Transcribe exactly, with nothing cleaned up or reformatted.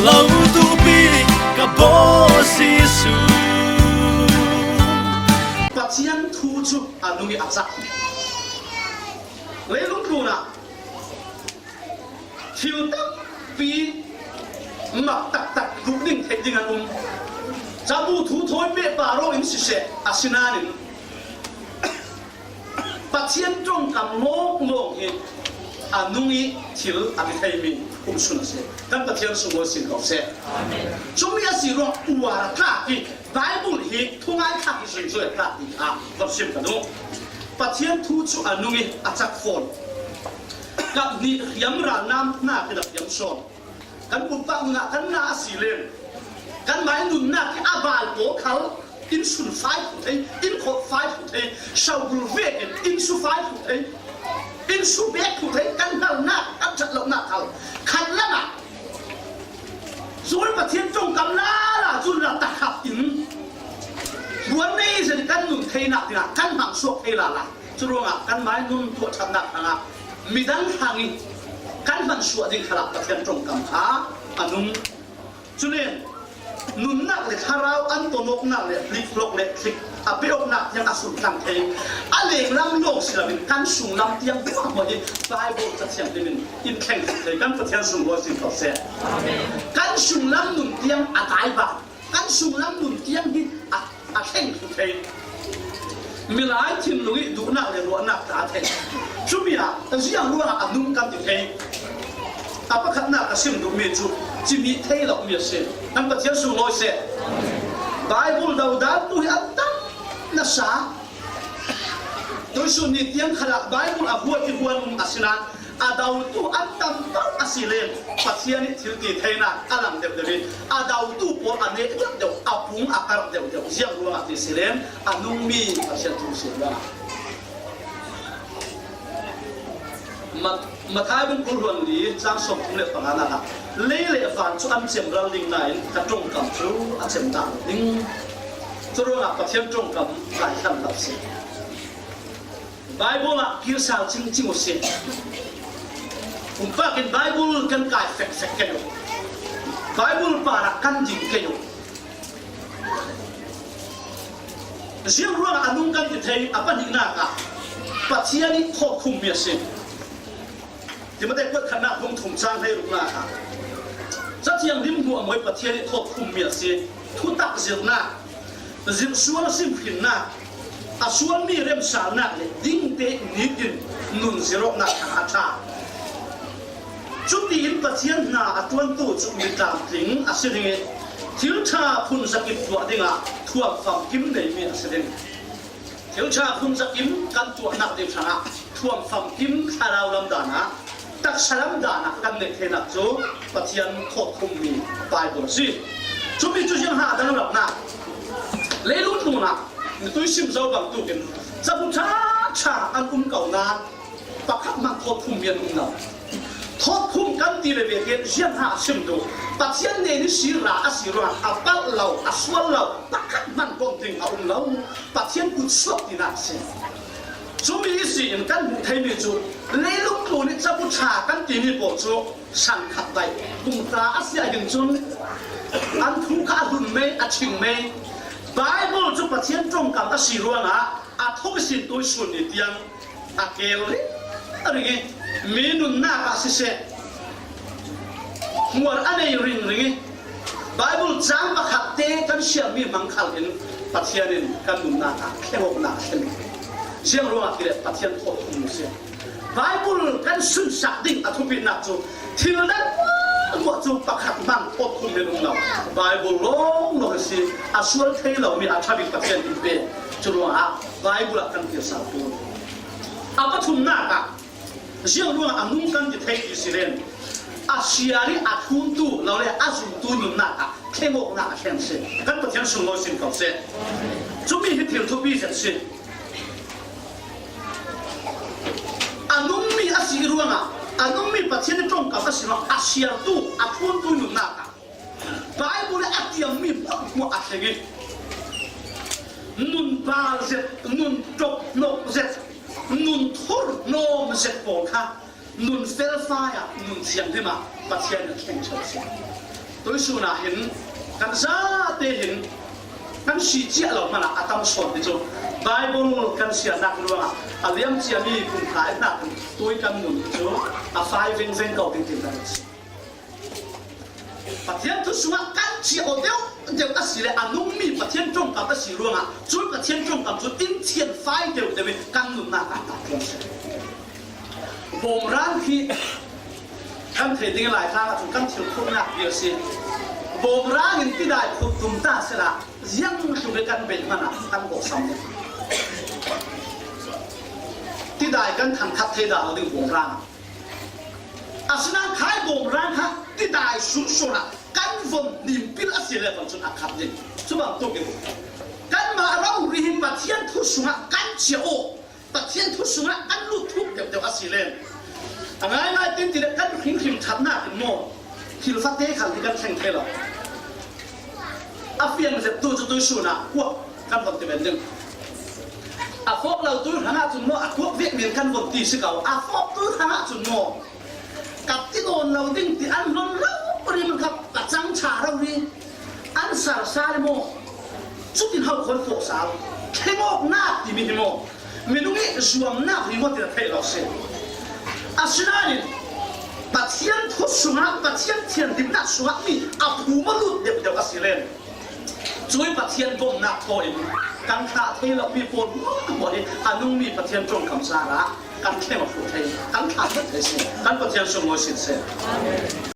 Lo tupi ka baw Jesu. Pathian thu cu a nung i a cak. Leilung tlunah thil tampi mak taktak duh ding theih ding an um. Cabu thu thawi pehpar aw in siseh, a si nain Pathian ṭongkam lawng lawng hi a nung i thil a ti theimi kum sun a si. Kan Pathian sung lawi sin ko seh. Cumi a si ruang uar a tlak i Bible hi thungai thlak i zungzui a tlak ti kha kan sim ka duh. Pathian thu cu a nung i a cak fawn. Kap hnih hriam ral nam hna khi rak hriam sawn. Kan pumpak nungah kan na a si len. Kan mai nunnak hi a bal pawl khal in sun fai thlu thei, in khawh fai thlu thei, saubul vekin in su fai thlu thei, in su bek thlu thei, kan hnalnak, kan ṭhat lonak khal khat lamah Zual Pathian ṭongkam lala cu la takhap in buan nei zet kan nun theinak dingah kan hmang suak thei lala. Curuangah kan mai nun tuah ṭhatnak hrangah midang hrang i kan hman suah ding khalah Pathian ṭongkam kha a nung. Culen nunnak le thlarau an tonawknak le hlikhlok le thlik a pe-awknak tiang a sungtlang thei. A lenglam lawng si loin kan sunglam tiang hmuahhmuah hi Bible Cathiang timin in thleng thei. Kan Pathian sung lawi sin ko seh. Kan sunglam nun tiang a tai bak. Kan sunglam nun tiang hi a, a thleng thlu thei. Milai thinlung i duhnak le ruahnak ta a thei. Cumi ah ziang ruangah a nung kan ti thei. A pakhatnak ka sim duhmi cu cimi thei lomi a si. Kan Pathian sung lawi seh. Bible dodal tu hi a tam nasa. Tuisun ni tiang khalah Bible a huat i huan um a si nain a dotu an tam paoh a si len Pathian i thil ti theinak a lang deuhdeuh i a dotu pawl a neh deuhdeuh, a pung a karh deuhdeuh. Ziang ruangah ti si len a nungmi Pathian thu si ruangah. Mat-, Matthai bung kul hluan li cang sawmthum le panga nak ah lei le van cu an cem ral ding nain ka ṭongkam cu a cem dah lo ding. Curuangah Pathian ṭongkam kai hlan lo si. Bible ah kir sal cingcing u si. Pumpak in Bible kan kai fekfek kei u. Bible parah kan ding kei u. Ziang ruangah a nung kan ti thei a pahnihnak ah Pathian i thawhkhummi a si. Timote kuat khatnak bung thum cang hleiruknak ah Cathiang lim hmuahhmuah Pathian i thawhkhummi a si. Thutak zirhnak, zirhsual a simhrinnak, a sualmi remsalnak le dingte nitin nun zirawhnak kha a ṭha. Cutiin Pathian hna a ṭuantu cu mi tlamtling a si ding i thil ṭha phun zakip tuah dingah thuam famkim neimi a si ding. Thil ṭha phun zakim kan tuahnak ding hrangah thuam famkim thlarau lam dan ah, taksa lam dan ah kan neih theinak cu Pathian thawhkhummi Bible a si. Cumi cu ziangha a dang rawknak leilung tlunah mi tuisim zo bangtuk in cabu ṭha ṭha an um ko nain pakhat hmanh thawhkhummi an um lo. Thawhkhum kan ti le ve hin ziangha a sim duh. Pathian nen i si ra a si ruangah a palh lo, a sual lo, pakhat hmanh bawmh ding a um lo. Pathian kut suak tinak a si. Cumi ihsin kan hmuh theimi cu leilung tlun i cabu ṭha kan timi pawl cu sang khat daih bungta a si ahhin cun an thu kha a hlun mei, a ching mei. Bible cu Pathian ṭongkam a si ruangah a thong ihsin tuisun ni tiang a keel ringring i mi nunnak ah siseh, hmual a nei ringring i Bible cang pakhat te kan siarmi hmang khal in Pathian in kan nunnak ah thlengawknak a thlen. Ziang ruangah ti le Pathian thawhkhum a si. Bible kan sunsak ding a thupinak cu thil dang hmuahhmuah cu pakhat hmanh thawhkhum in um lo. Bible lawnglawng a si, a sual thei lomi a ṭha bik Pathian in pe. Cu ruangah Bible ah kan kir sal tu. A pathumnak ah ziang ruangah a nung kan ti thei ti si len a siar i a thluntu lo le a zumtu nunnak ah thlengawknak a thleng si. Kan Pathian sung lawi sin ko seh. Cumi hi thil thupi zet si. A nungmi a si ruangah, a nungmi Pathian i ṭongkam a si ruangah a siartu, a thluntu nunnak ah Bible a tiammi hmuahhmuah a thleng i nun bal zet, nun ṭop hnawk zet, nun thur hnawm zet pawl kha nun felfai ah, nun thianghlim ah Pathian a thleng ṭheo si. Tuisun ah hin kan zate hin kan si ciah lo hmanah a tam sawn ti cu Bible kan siarnak ruangah a liam ciami kum hna in hna tui kan nun cu a fai vengveng ko ding ti kan si. Pathian thu sungah kan ciah aw deuh deuh a si le a nungmi Pathian ṭongkam a si ruangah cu Pathian ṭongkam cu in thian fai deuh deuh in kan nunnak ah kan ṭuan si. Bawmrang khi kan theih ding Laitlang ahcun kan thil khumhnak bia a si. Bawmrang in tidai khut tum ta sehla ziang tluk i kan beih hmanah kan kawhsam ding. Tidai kan thangkhat thei dah lo ding bawmrang. Asinain khai bawmrang kha tidai sumsuar ah kan von nimpil a si le cun a khat ding. Cu bantuk in kanmah rori hi Pathian thu sungah kan ciah aw. Pathian thu sungah kan lut thuk deuh deuh a si le a ngaingai tin ti le kan hringhrim ṭhatnak in maw thil fate khal hi kan thleng thei lo. A fiang zet tu cu tuisun ah kuak kan von ti men ding. A fawk lo tu hrangah cun maw a kuak vek men kan von ti si ko. A fawk tu hrangah cun maw ka ti nawn lo ding ti an hlon lo rim kha ka cang ṭha rori an sar sal maw? Cutin ho khon fawh sal thleng awknak timi hi maw? Minung i zuamnak ringawt in a theih lo si. Asinain Pathian thu sungah, Pathian thianhlimnak sungah mi a phum a lut deuh deuh a si len. Cui Pathian bawmhnak thaw in kan thlah thei lomi pawl hmuahhmuah hi a nungmi Pathian ṭongkam zarah kan thleng a fuh thei, kan thlah thei si. Kan Pathian sunglawi sin seh.